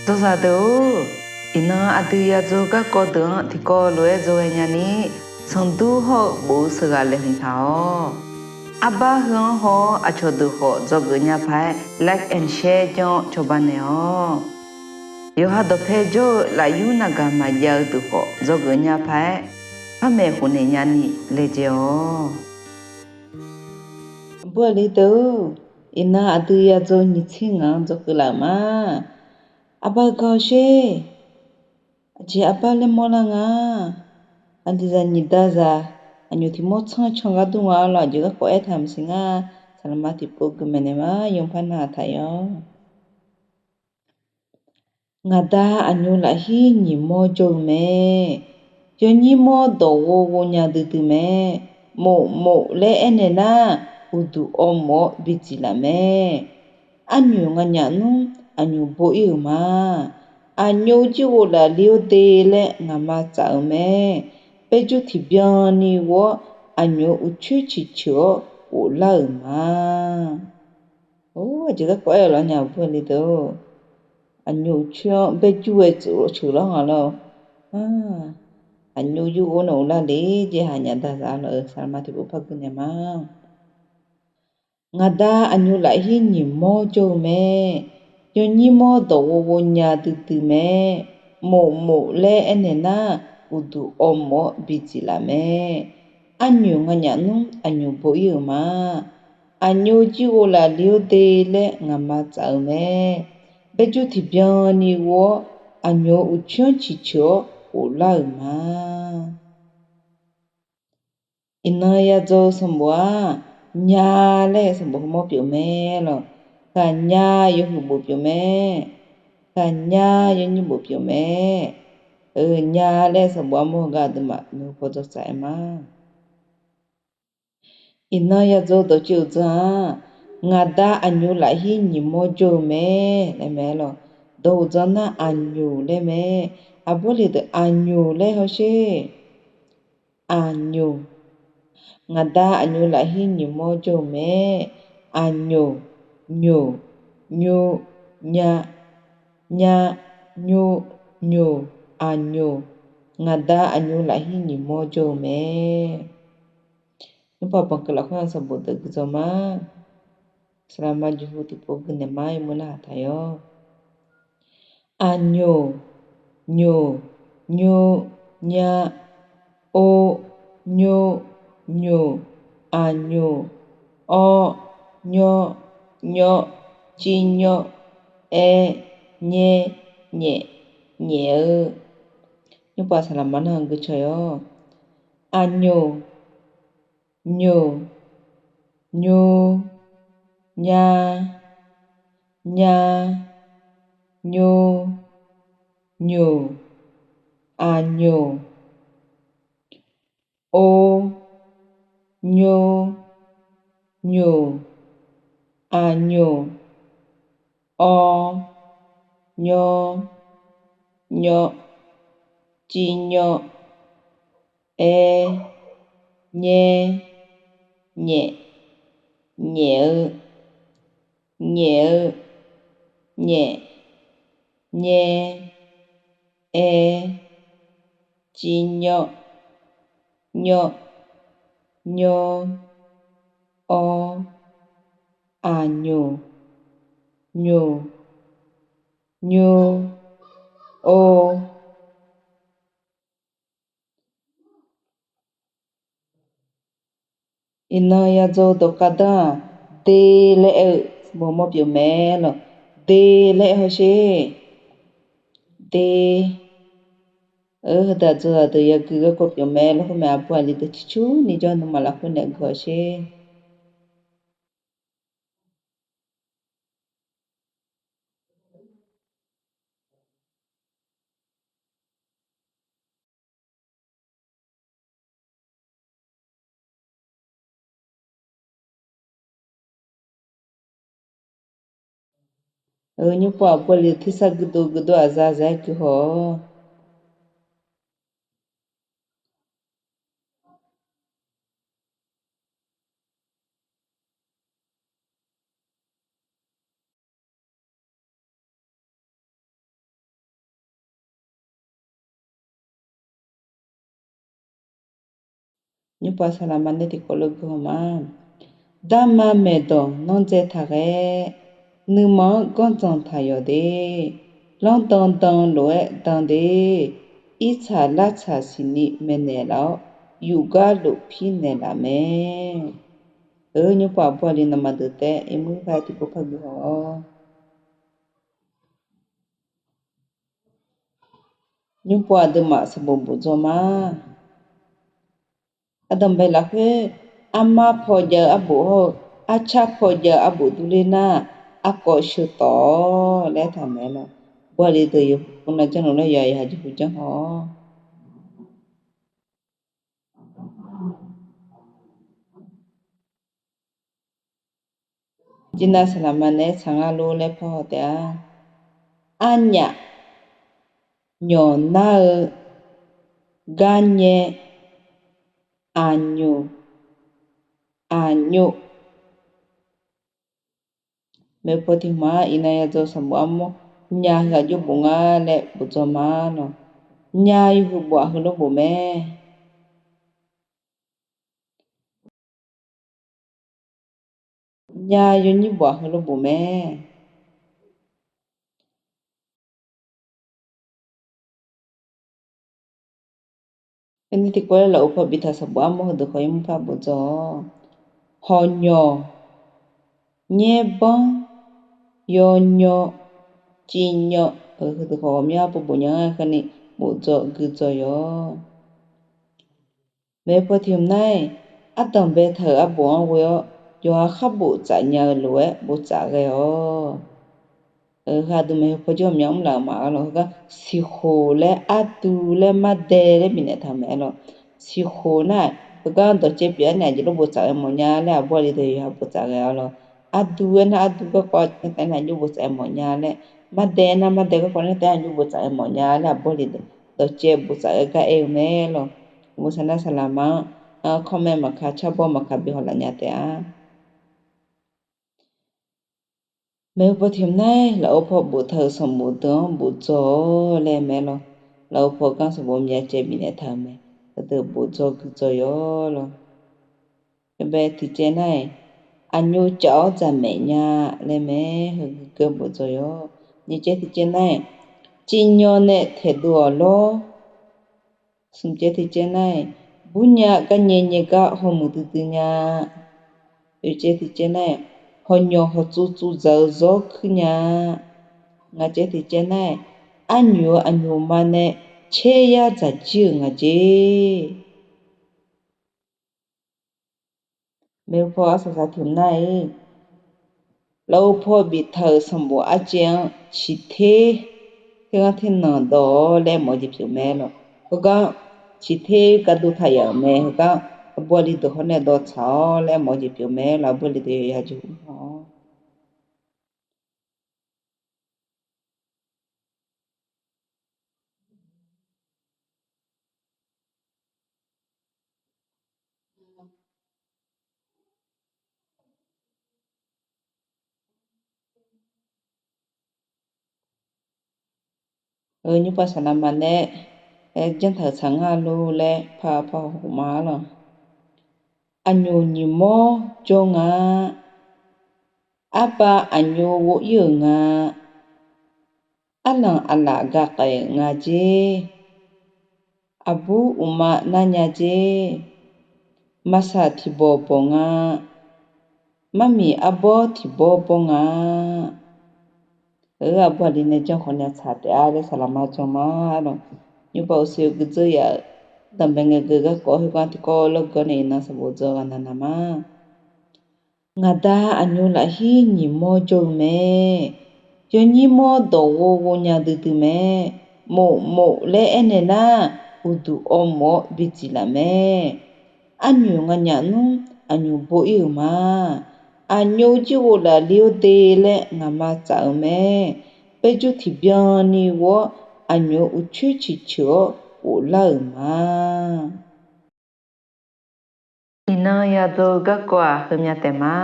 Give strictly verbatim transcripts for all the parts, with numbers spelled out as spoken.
Dzawzaq deuq-or, iqnan aqdui ya dzaw garkawv deuq-anr tiqkawv lof-aer dzaw ghaenya ni, sanqdur hawr-eu bof-eu sheuqghaq laeqhmq taq-awq. Arbar heu-anr haw-awr aqcawq deuq khawf dzawgeuf nya paq-aer like and share janr-awr cawba naeq-awq. Yawqha dawqpae jawr-eu lafyur navgaq maqjav-eu deuq khawf dzawgeuf nya paq-aer par maeqhu naeq nyani laejae-awq. Aqbur aqli deuq-or, iqnan aqdui ya dzaw nyiq tser ngaq-anr dzawgeuf laf-euq ma. Arbar gar-awr sher. Aqjeq arbar laer mawrlar nga. Aqjeq zaq nyiq da zaq, aqnyoq tiq mawr tsanr can gar dur nga lawr, aqjeq garkawv aertaq maqsiq nga. Saqlaqma tiqpov gui maeqnaeq ma, yawpar narhaq taq-awq. Ngaqda aqnyoq lafhir nyiq mawr jawr-eu mae. Yawnyir mawr dawq ghov ghov nya duidui mae. Mof mof laer aernaeq nar, uqduq awv mof-awr bidziq laf mae. Arnyoq nganyaf nmr aqnyoq bo ir-euq ma. Aqnyoq jir ghov lafle-awr de laer ngaqma tsaf-euq mae. Baerjur tiqbyan ni ghov-awr, aqnyoq uqcoer ciqceuq-awr ghoflar-euq ma. Or, aqjeq garkawv aer-eu lawr nya aqbur aqli deuq-or. Aqnyoq uqcoer-anr baerjur-aer tsof ceuq lawr nga lawr. Aqnyoq yurghov nae ghoflar le jeq haqnyaf dazaq lawr-eu saqlaqma tiqpov par gui naeq ma. Ngaqda aqnyoq lafhir nyiq mawr jawr-eu mae. Yawnyir mawr dawq ghov ghov nya duidui mae. Mof mof laer aernaeq nar, uqduq awv mof-awr bidziq laf mae. Arnyoq nganyaf nmr aqnyoq bo ir-euq ma. Aqnyoq jir ghov lafle-awr de laer ngaqma tsaf-euq mae. Baerjur tiqbyan ni ghov-awr, aqnyoq uqcoer-anr ciqceuq-awr ghoflar-euq ma. Iqnan ya dzaw-eu sanqbof-aq, nya laer sanqbof heumawr pyeuf mae lawq. Ghaqnya yawhuiq bof pyeuf mae. Ghaqnya yawnyir bof pyeuf mae. Nya laer sanqbof armawr heugar aqduimaf noeqpaw dzaw tsaf-aer ma. Iqnan ya dzaw dawqtsuif uqdzan-aq, ngaqda aqnyoq lafhir nyiq mawr jawr-eu mae laer mae lawq. Dawq uqdzan nar aqnyoq laer mae. Aqbur aqli deuq aqnyoq laer hawsher. Aqnyoq. Ngaqda aqnyoq lafhir nyiq mawr jawr-eu mae. Aqnyoq, nyoq, nyoq, nya, nya, nyoq, nyoq, aqnyoq. Ngaqda aqnyoq lafhir nyiq mawr jawr-eu mae. Nymrpov banqkeuv lafkhoer-anr sanqbof deuq gui dzaw ma. Saqlaqma jeqhu tiqpov gui naeq ma, yawmuiq narhaq taq-awq. Aqnyoq, nyoq, nyoq, nya, or, nyoq, nyoq, aqnyoq, awr, nyawr, nyawr, cir nyawr, aer, nyaer, nyaef, nyaef-eu. Nymrpov saqlaqma narhaq gui caw-awq. Aqnyoq, nyoq, nyoq, nya, nya, nyoq, nyoq, aqnyoq, or, nyoq, nyoq, aqnyoq, awr, nyawr, nyawr, cir nyawr, aer, nyaer, nyaef, nyaef-eu, nyaef-eu, nyaef, nyaer, aer, cir nyawr, nyawr, nyawr, awr, aqnyoq, nyoq, nyoq, or. Iqnan ya dzaw dawqkhav danr-aq, de laer aer-eu sanqbof mawr pyeuf mae lawq. De laer aer hawsher. De. Heu daq dzaw-aq deuq yagui garkawv pyeuf mae lawr. Khoermae aqbur aqli deuq ciqcurni jawr nuima lafkhoer nae gui hawsher. Heu nymrpov aqbur aqli tersar guirdov guirdov aqzaq zaq-aer guihaw-awq. Nymrpov saqlaqma nae tiqkawv lor guihaw ma. Darma maeqdawq nanrdzae taq ghae, nuima-anr ganrdzanq taq yawq de. Lanrdan dan lof-aer dan de, irtsaq lartsaq siqni maeqnaeq laf-awr, yufgar lofpir naeqlaf mae. Nymrpov aqbur aqli nawmaf deuq taef irmur khaer tiqpov par guihaw-awr. Nymrpov aqduimaf sanqbof bofdzaw ma. Ardanqbae lafkhoer, armar paw jav-eu arbof hawr-eu, arcar paw jav-eu arbof durler nar, arkawv sheu tawf-awr laer taqmaeq lawq. Aqbur aqli deuq yawqha janrluf laer yawqha jeqhu janr haw-awr. Jirnav saqlaqma nae tsaq ngar lor laer parhaw taef-a. Arnyaf, nyawq nar-eu, garnyae, aqnyoq, aqnyoq. Maeqhu paw tiq hmq-anr iqnan yadzaw sanqbof armawr nya heughaq jawr bof nga laer bofdzaw ma lawq. Nya yawhuiq bof-aq heulof bof mae. Nya yawnyir bof-aq heulof bof mae. Aerni tiqkawv laer lafov paw biftaq sanqbof armawr heudeuq khawf irmur par bofdzaw-awr, hawqnyawq, nyaerbanr, yawnyawr, civnyawr, heudeuq khawf ghawqmyanr pov bof nya-a kharni bofdzaw guidzaw yawq. Maeqhu paw tiq hmq nar-iq, ardanqbae taq-euq arbof-anr ghoe-awr, yawqha khar bof tsaf nya-eu lof-aer bof tsaf ghae-awq. Heu aqdui maeqhu paw jir ghawqmya mr laf-euq ma-ar lawq. Heugar siqkhof laer ardu laer mardae laer bifnaeq taq-eu mae-ar lawq. Siqkhof nar-aq, heugar dawqcaev pyeuf-awr nae aqjeq lof bof tsaf ghae mawf nya laer aqbur aqli deuq yawqha bof tsaf ghae-awr lawq. Ardu aernar ardu garkawv nae taef-aer aqjox bof tsaf ghae mawf nya laer, mardae aernar mardae garkawv nae taef-aer aqjox bof tsaf ghae mawf nya laer aqbur aqli deuq dawqcaev bof tsaf ghae gar aer-eu mae lawq. Uqmov saqnar saqlaqma-anr, comment maqka carbawr maqka bi hawlaf nya taef-a. Maeqhu paw tiq hmq nar-iq, lafov paw boftaq-euq sanqbof deuq-anr bofdzaw-awr laer mae lawq. Lafov paw gar sanqbof myav caev bifnaeq taq-euq mae. Heudeuq bofdzaw guidzaw yawq lawq. Yawbae tiq caev nar-iq, aqnyoq caf-awr dzaqmaeq nya laer mae. Heu guigeuf bofdzaw yawq. Nyiq caev tiq caev nar-iq, civnyawr nae taeqdov-awq lawr. Smq caev tiq caev nar-iq, burnya garnyae nyae gar hawmuiq duidui nya. Oeq caev tiq caev nar-iq, hawqnyawq hawqtsuv tsuv dzaq-eu zawr kuir nya. Ngaq caev tiq caev nar-iq, arnyoeq-eu aqnyoq ma nae caer yar dzaq jir-euq ngaq jeq. Maeqhu paw arsaq saq tiq hmq nar-iq, lafov paw biftaq-euq sanqbof arcaev-anr ciqter, terghanr ternanq dawq-awr laer mawf-eu jeq pyeuf mae lawq. Heugar ciqter gardov taq yaf-euq mae. Heugar aqbur aqli deuq hawr nae dawq tsaq-awr laer mawf-eu jeq pyeuf mae lawq. Aqbur aqli deuq yawqha jeqhu mr haw-awr. Nymrpov saqlaqma nae janrtaq-euq tsaq ngar lor laer par par hawkhof ma-ar lawq. Aqnyoq nyiq mawr jawr nga. Arbav aqnyoq ghov ir-euq nga. Arlanq aqlaf gaq khaef-euq nga jer. Aqbur uqma nar nya jer. Maqsaq tiq bawq bawq nga. Marmiq arbawr tiq bawr bawr nga. Heu aqbur aqli nae janr khawf nae tsaq taef-a laer saqlaqma jan ma lawq. Nymrpov uqshoe guidzeur yaf-euq danqbae ngaeqgeu garkawv khoergar tiqkawv lawrgeu-awr nae iqnan sanqbof dzaw ghaq naq naq ma. Ngaqda aqnyoq lafhir nyiq mawr jawr-eu mae. Yawnyir mawr dawq ghov ghov nya duidui mae. Mof mof laer aernaeq nar, uqduq awv mof-awr bi dziq laf mae. Arnyoq nganyaf nmr aqnyoq bo ir-euq ma. Aqnyoq jir ghov laf le-awr de laer ngaqma tsaf-euq mae. Baerjur tiqbyan ni ghov-awr aqnyoq uqcoer ciqceuq-awr ghoflar-euq ma. Iqnan yadzaw-eu garkawv-aq heumya taef ma.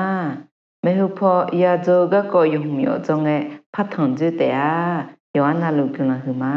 Maeqhu paw yadzaw-eu garkawv yawq hmq yawf dzawr ngae partanq dzoer taef-a. Yawqha navluf guiqlanq huiq ma.